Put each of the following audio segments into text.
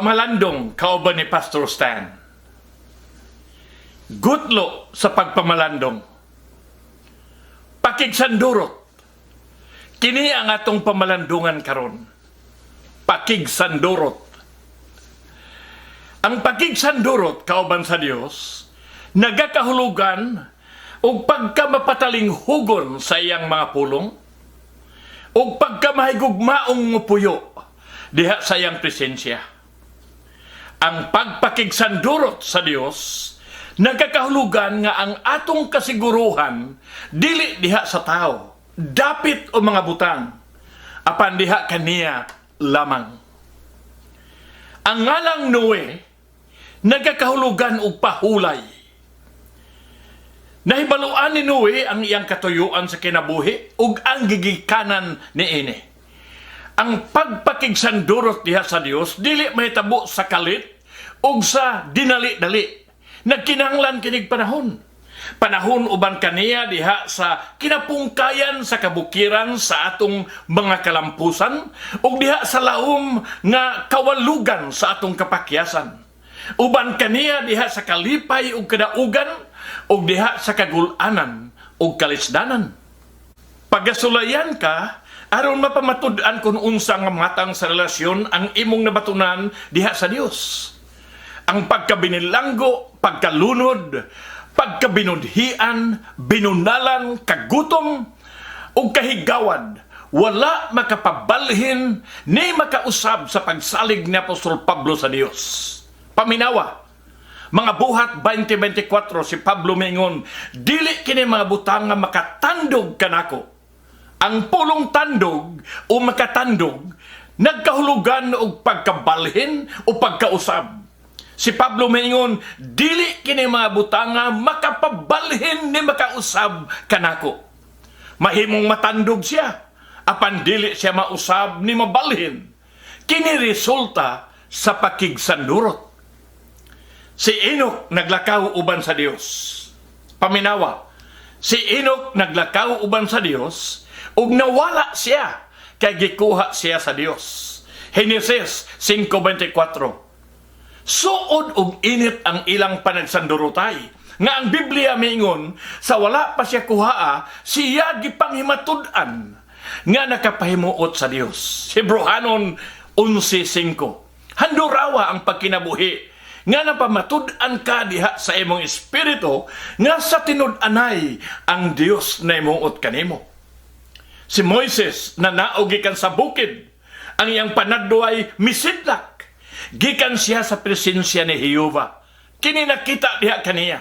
Pamalandong kauban ni Pastor Stan. Gutlo sa pagpamalandong. Pakigsandurot. Kini ang atong pamalandungan karon. Pakigsandurot. Ang pakigsandurot kauban sa Dios nagakahulugan og pagkamapataling-hugon sa iyang mga pulong ug pagkamahigugmaong mupuyo diha sa iyang presensya. Ang pagpakigsandurot sa Dios nagakahulugan nga ang atong kasiguruhan dili diha sa tao, dapit o mga butang, apan diha kaniya lamang. Ang ngalang Noe nagakahulugan og pahulay. Nahibaluan ni Noe ang iyang katuyuan sa kinabuhi ug ang gigikanan niini. Ang pagpakigsandurot diha sa Dios dili mahitabo sa kalit ug sa dinali-dali. Nagkinahanglan kinig panahon. Panahon uban kaniya diha sa kinapungkayan sa kabukiran sa atong mga kalampusan ug diha sa laom nga kawalugan sa atong kapakyasan. Uban kaniya diha sa kalipay ug kadaugan ug diha sa kagulanan ug kalisdanan. Pagasulayan ka aron mapamatud-an kung unsa nga matang sa relasyon ang imong nabatunan diha sa Dios. Ang pagkabinilanggo, pagkalunod, pagkabinudhian, binunalan, kagutom, ug kahigawad, wala makapabalhin ni makausab sa pagsalig ni Apostol Pablo sa Dios. Paminawa, Mga Buhat 20:24, si Pablo mingon, "Dili kini mga butang nga makatandog kanako." Ang pulong tandog o makatandog nagkahulugan og pagkabalhin o pagkausab. Si Pablo maingon, "Dili kini mga butanga makapabalhin ni makausab kanako." Mahimong matandog siya, apan dili siya mausab ni mabalhin. Kini resulta sa pakigsandurot. Si Enoch naglakaw uban sa Dios. Paminawa, si Enoch naglakaw uban sa Dios ug nawala siya kay gikuha siya sa Dios. Henesis 5:24. Suod og init ang ilang panagsandurotay. Nga ang Biblia miingon, sa wala pa siya kuhaa, siya gipanghimatud-an nga nakapahimuot sa Dios. Hebrohanon 11:5. Handurawa ang pagkinabuhi nga napamatud-an ka diha sa imong espiritu nga sa tinud-anay ang Dios na imuot kanimo. Si Moises nanaog gikan sa bukid, ang iyang panadway misidlak. Gikan siya sa presensya ni Jehova. Kini nakita diha kaniya.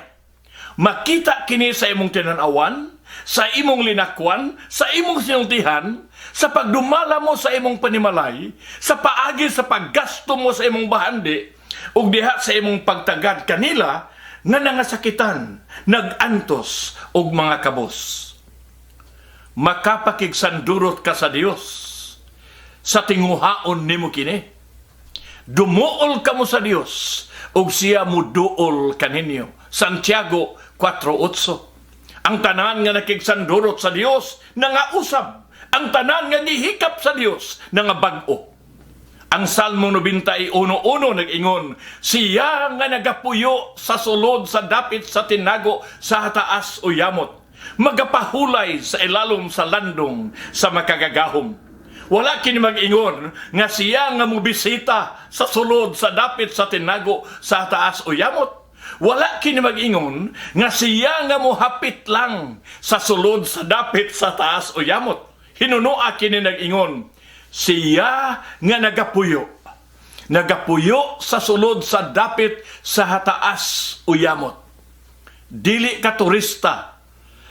Makita kini sa imong tinanawan, sa imong linakwan, sa imong sinultihan, sa pagdumala mo sa imong panimalay, sa paagi sa paggasto mo sa imong bahandi, ug diha sa imong pagtagad kanila nga nangasakitan, nagantos ug mga kabos. Makapakigsandurot ka sa Dios sa tinguhaon nimo kini. Dumuol kamo sa Dios ug siya muduol kaninyo. Santiago 4:8. Ang tanan nga nakigsandurot sa Dios nangausab. Ang tanan nga gihikap sa Dios nangabag-o. Ang Salmo 91:1 nag-ingon, "Siya nga nagapuyo sa sulod sa dapit sa tinago sa taas o yamot, magapahulay sa ilalom sa landong sa Makagagahom." Wala kini mag-ingon nga siya nga mobisita sa sulod sa dapit sa tinago sa taas o yamot. Wala kini mag-ingon nga siya nga mohapit lang sa sulod sa dapit sa taas o yamot. Hinunoa kini nag-ingon, siya nga nagapuyo. Nagapuyo sa sulod sa dapit sa taas o yamot. Dili ka turista.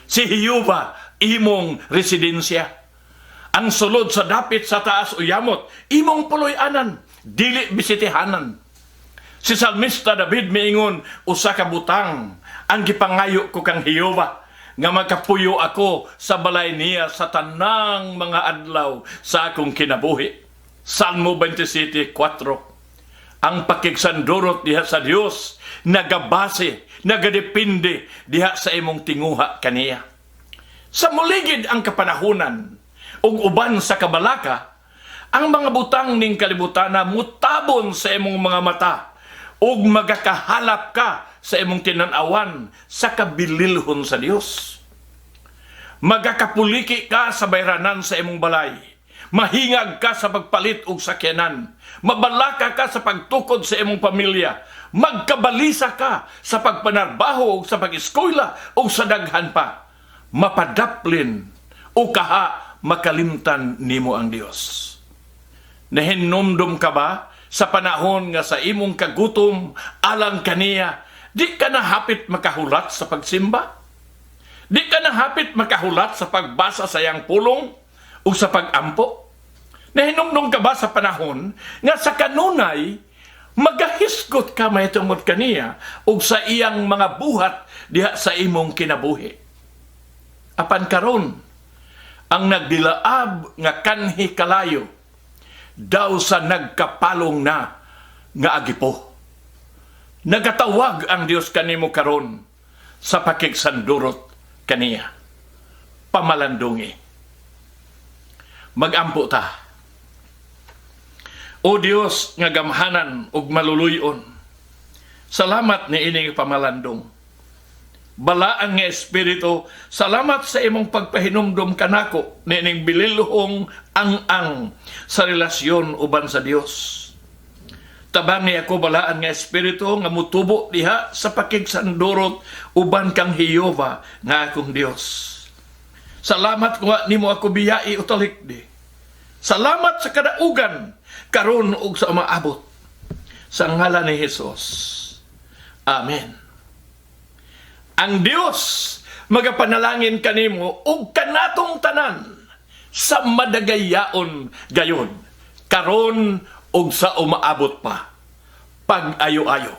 Si Jehova imong residensya. Ang sulod sa dapit sa taas o yamot, imong puloy-anan, dili bisitihanan. Si Salmista David miingon, "Usa ka butang ang gipangayo ko kang Jehova, nga makapuyo ako sa balay niya sa tanang mga adlaw sa akong kinabuhi." Salmo 27:4. Ang pakigsandurot diha sa Dios nagabase, nagadepende diha sa imong tinguha kaniya. Sa muligid ang kapanahunan ug uban sa kabalaka, Ang mga butang ning kalibutana mutabon sa imong mga mata ug magakahalap ka sa imong tinan-awan sa kabililhon sa Dios. Magakapuliki ka sa bayranan sa imong balay. Mahingag ka sa pagpalit og sakyanan. Mabalaka ka sa pagtukod sa imong pamilya. Magkabalisa ka sa pagpanarbaho ug sa pag-eskwela ug sa daghan pa. Mapadaplin o kaha makalimtan nimo ang Dios. Nahinumdum ka ba sa panahon nga sa imong kagutom alang kaniya, di ka na hapit makahulat sa pagsimba? Di ka na hapit makahulat sa pagbasa sa iyang pulong o sa pagampo? Nahinumdum ka ba sa panahon nga sa kanunay magahisgot ka mahitungod kaniya ug sa iyang mga buhat diha sa imong kinabuhi? Apan karon, ang nagdilaab nga kanhi kalayo daw sa nagkapalong na nga agipo. Nagatawag ang Dios kanimo karon sa pakigsandurot kaniya. Pamalandungi. Magampo ta. O Dios nga gamhanan ug maluluyon, salamat niining pamalandong. Balaan nga Espiritu, salamat sa imong pagpahinumdum kanako niining bililhong ang-ang sa relasyon uban sa Dios. Tabangi ako, Balaan nga Espiritu, nga mutubo diha sa pakigsandurot uban kang Jehova nga akong Dios. Salamat kung nimo ako biyai o talikdi. Salamat sa kadaugan karon ug sa umaabot. Sa ngalan ni Jesus. Amen. Ang Dios magapanalangin kanimo ug kanatong tanan sa madagayaon gayon karon ug sa umaabot pa. Pag-ayo-ayo.